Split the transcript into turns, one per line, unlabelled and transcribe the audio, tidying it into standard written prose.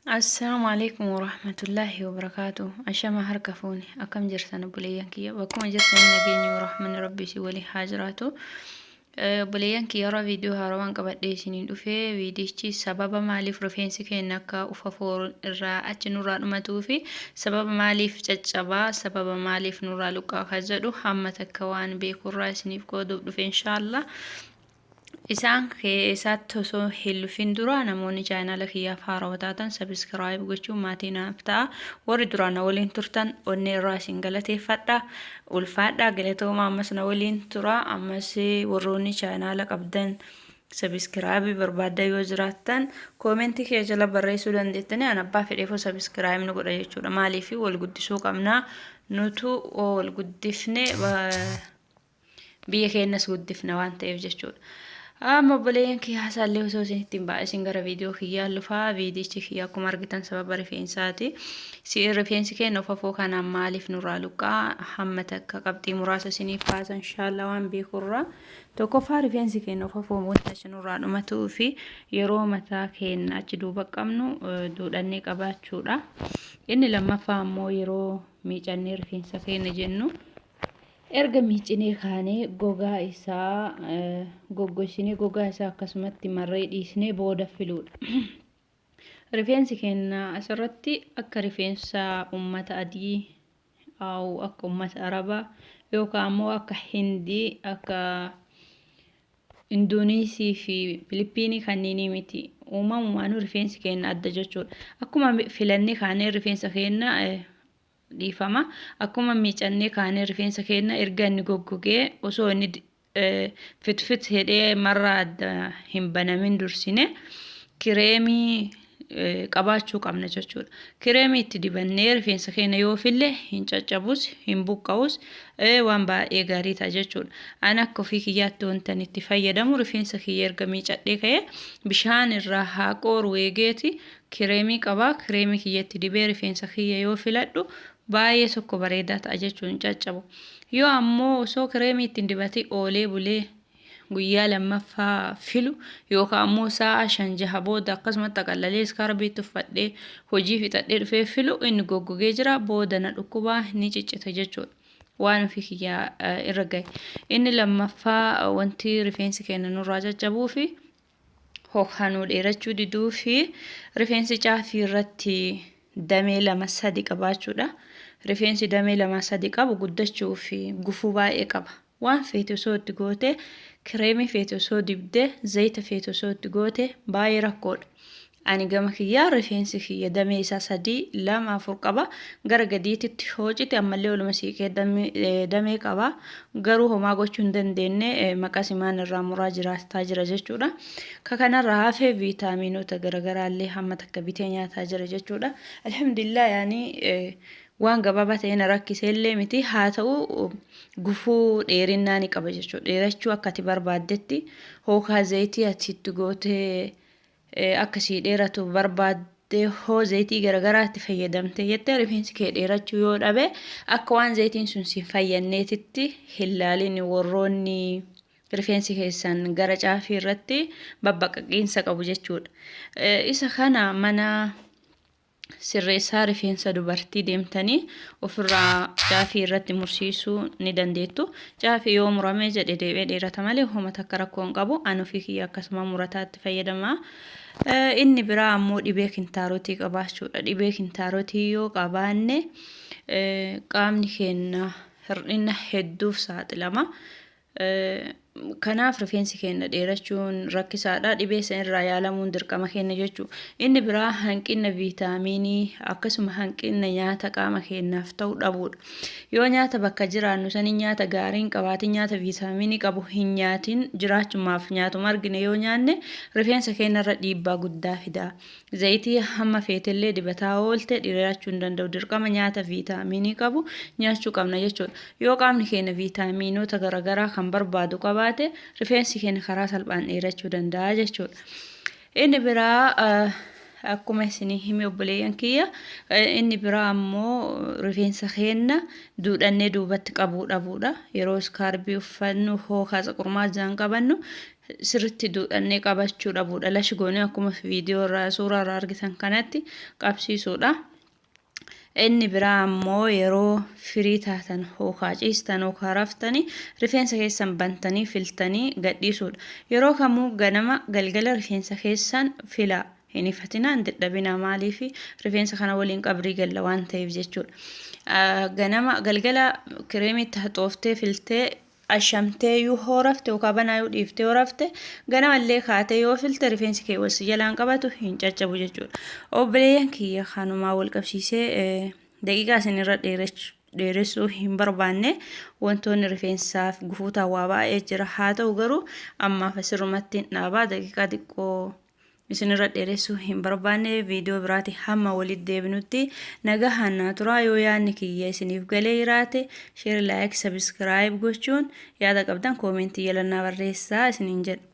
Assalaamu alaikum warahmatullaahi wabarakaatu. Ashama harka fuune akkam jirtan obboleeyyan kiyya bakkuma jirtan nageenyi warahmanni rabbi isin waliin haa jiraatu. Obboleeyyan kiyya yeroo viidiyoo haarawaan qabadhee isiniin dhufee viidiyichi sababa maaliif rifeensi keenya akka ufa foon irraa achi nurraa dhumatuu fi sababa maaliif caccabaa sababa maaliif nurraa luqqaa kan jedhu hamma takka waan beekurraa isiniif qooduuf dhufe inshaallah. Isaan keessaatti osoo hin lufin dura namoonni chaayinaala kiyyaaf haarawa taatan sabiskiraayib gochuun maatii naaf ta'a. Warri duraan na waliin turtan onnee irraa isin galateeffadha. Ulfaadha galatooma ammas na waliin tura. Ammas warroonni chaayinaala qabdan sabiskiraayibii barbaaddan yoo jiraattan koomentii kee jala barreessuu dandeettanii an abbaa fedheefuu sabiskiraayib nu godha jechuudha. Maaliif wal guddisuu qabna nutu wal guddifne biyya keenyas guddifna waan ta'eef jechuudha. Amma obboleeyyan kiyya haasaallee osoo isin ittiin baay'isin gara viidiyoo kiyyaa lufaa viidiyichi kiyya akkuma argitan sababa rifeensaati. Si rifeensi keenya of afoo kanaan maaliif nurraa luqqaa hamma takka qabxii muraasa isiniif kaasa inshaallaa waan beekurraa. Tokkoffaa rifeensi keenya of afoo wanta achi nurraa dhumatuu fi yeroo mataa keenya achi duuba qabnu duudhannee qabaachuudha. Inni lammaffaa ammoo yeroo miicannee rifeensa keenya jennu Erga miiccinee kaanee gogaa isaa goggossinee gogaa isaa akkasumatti marree dhiisnee booda filuudha. Rifeensi keenya asirratti akka rifeensa ummata adii awu akka ummata arabaa yookaan ammoo akka hindii akka Induuniisii fi Filiippiinii kanniinii miti. Uumamumaanuu rifeensi keenya adda jechuudha. Akkuma filannee kaanee rifeensa keenya Dhiifama. Akkuma miicannee kaanee rifeensa keenna erga inni goggogee osoo inni fitfit jedhee marraa adda hin banamin dursine kireemii qabaachuu qabna jechuudha. Kireemii itti dibannee rifeensa keenya yoo fille hin caccabus, hin buqqa'us, waan baay'ee gaarii ta'a jechuudha. Ani akka ofii kiyyaatti wantan itti fayyadamu rifeensa kiyya erga miicadhee ka'ee bishaan irraa haa qooru eegeeti Kireemii qaba. Kireemii kiyya itti dibee rifeensa kiyya yoo filadhu baay'ee tokko bareedaa ta'a jechuun hin caccabu. Yoo ammoo osoo kireemii itti hin dibatin oolee bulee guyyaa lammaffaa filu yookaan ammoo sa'a shan jaha booda akkasuma xaqallalee iskaarbiitti uffadhee hojii fixadhee dhufee filu inni goggogee jira booda na dhukkubaa ni ciccita jechuudha. Waan ofii kiyyaa irra gahe. Inni lammaffaa wanti rifeensi keenya nurraa caccabuufi hokanuu dheerachuu diduu fi rifeensi caafii irratti damee lama sadi qabaachuudha. Rifeensi damee lama sadi qabu guddachuu fi gufuu baay'ee qaba. Waan feete osoo itti goote, kireemii feete osoo dibde, zayita feete osoo itti goote baay'ee rakkoodha. Ani gama kiyyaa rifeensi kiyya damee isaa sadii, lama, afur qaba. Gara gadiititti hoocite ammallee oluma siiqee damee qaba. Garuu homaa gochuu hin dandeenne maqasimaan irraa muraa jiraataa jira jechuudha. Ka kanarraa hafe viitaamiinota garaagaraallee hamma takka bitee nyaataa jira jechuudha. Alhamdulillah yaani waan gabaabaa ta'e na rakkisee illee miti haa ta'u gufuu dheerinnaa ni qaba jechuudha. Dheerachuu akka ati barbaaddetti hookaa zayitii ati itti gootee akka sii dheeratu barbaadde hoo zayitii garagaraa itti fayyadamte jette rifeensi kee dheerachuu yoo dhabe akka waan zayitiin sun siin fayyadneetitti hin laalin warroonni rifeensi keessan gara caafii irratti babbaqaqiinsa qabu jechuudha. Isa kana mana sirreessaa rifeensa dubartii deemtanii ofirraa caafii irratti mursiisuu ni dandeettu. Caafii yoo muramee jedhe deebi'ee dheerata malee homa takka rakkoo hin qabu. Ani ofii kiyya akkasuma murataatti fayyadama. Inni biraa ammoo dhibee kintaarotii qabaachuudha. Dhibee kintaarotii yoo qabaanne qaamni keenya hir'ina hedduuf saaxilama. Kanaaf rifeensi keenya dheerachuun rakkisaadha. Dhibee san irraa yaalamuun dirqama keenya jechuudha. Inni biraa hanqina viitaamiinii akkasuma hanqina nyaata qaama keenyaaf ta'u dhabuudha. Yoo nyaata bakka jiraannu sanii nyaata gaarii hin qabaatin nyaata viitaamiinii qabu hin nyaatin jiraachumaaf nyaatuma argine yoo nyaanne rifeensa keenyarra dhiibbaa guddaa fida. Zayitii hamma feetellee dibataa oolte dheerachuu hin danda'u. Dirqama nyaata viitaamiinii qabu nyaachuu qabna jechuudha. Yoo qaamni keenya viitaamiinota garaagaraa kan barbaadu qabaate rifeensi keenya karaa salphaan dheerachuu danda'a jechuudha. Inni biraa Akkuma isinii hime obboleeyyan kiyya, inni biraa ammoo rifeensa keenna duudhannee duubatti qabuu dhabuudha. Yeroo iskaarbii uffannu hookaa tsaqurmaajaan qabannu sirritti duudhannee qabachuu dhabuudha. Lash goonee akkuma viidiyoo irraa suuraa irraa argitan kanatti qabsiisuudha. Inni biraa ammoo yeroo firii taatan hookaa ciistan hookaa raftanii rifeensa keessan bantanii filtanii gadhiisuudha. Yeroo kamuu ganama galgala rifeensa keessan filaa. Hin ifatinaa hin dadhabinaa maaliif rifeensa kana waliin qabrii galla waan ta'eef jechuudha. Ganama galgala kireemiitti haxooftee filtee ashamtee yoo hoo rafte yookaan banaa yoo dhiiftee yoo rafte ganamallee kaatee yoo filte rifeensi kee wal si jalaan qabatu hin caccabu jechuudha. Obboleeyyan kiyya kanumaa wal qabsiisee daqiiqaa isinirra dheeressuu hin barbaanne wantoonni rifeensaaf gufuu ta'an waa baay'ee jira. Haa ta'u garuu ammaaf asirrumatti hin dhaabaa daqiiqaa xiqqoo isinirra dheeressuu hin barbaanne viidiyoo biraati hamma walitti deebinutti nagahaan naa turaa yoo yaadni kiyya isiniif galee jiraate share like subscribe gochuun yaada qabdan koomentii jala naa barreessaa isiniin jedha.